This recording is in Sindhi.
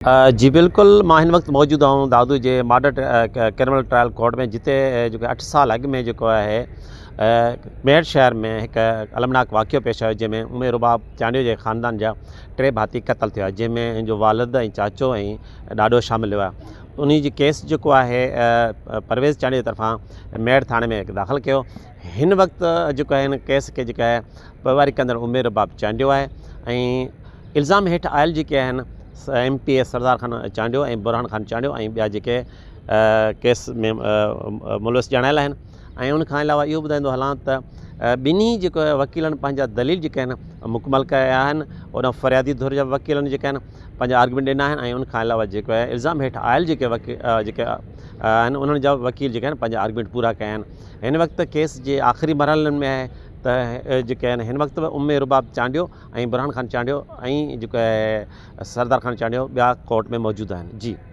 جي بلڪل مان هن وقت موجود آهيان دادو جي ماڊل ڪرمنل ٽرائل ڪورٽ ۾ جتي جيڪو 8 سال اڳ ۾ جيڪو آهي ميڙ شهر ۾ هڪ المناڪ واقعو پيش آيو جنهن ۾ ام رباب چانڊيو جي خاندان جا 3 ڀاتي قتل ٿيا جنهن ۾ هن جو والد ۽ چاچو ۽ ڏاڏو شامل هئا انهي جي ڪيس جيڪو آهي پرويز چانڊيو جي طرفان ميڙ ٿاڻي ۾ داخل ڪيو هن وقت جيڪو آهي هن ڪيس کي جيڪو آهي پوئواري ڪندڙ ام رباب چانڊيو آهي ۽ الزام هيٺ آيل جيڪي آهن M P A Sardar Khan Chandio ۽ Burhan Khan Chandio ۽ ٻيا جيڪي ڪيس ۾ ملوث ڄاڻايل آهن ۽ ان کان علاوه اهو ٻڌائيندو هلان ته ٻنهي جيڪو وڪيلن پنهنجا دليل جيڪي آهن مڪمل ڪيا آهن هوڏانهن فريادي ڌر جا وڪيلن جيڪي آهن پنهنجا آرگيومينٽ ڏنا آهن ۽ ان کان علاوه جيڪو آهي الزام هيٺ آيل جيڪي جيڪي آهن انهن جا وڪيل جيڪي آهن پنهنجا آرگيومينٽ پورا ڪيا آهن هن وقت ڪيس جي آخري مرحلن ۾ آهي ته جيڪي آهن هن وقت به ام رباب چانڊيو ۽ برهان خان چانڊيو ۽ جيڪو آهي سردار خان چانڊيو ٻيا ڪورٽ ۾ موجود آهن جي.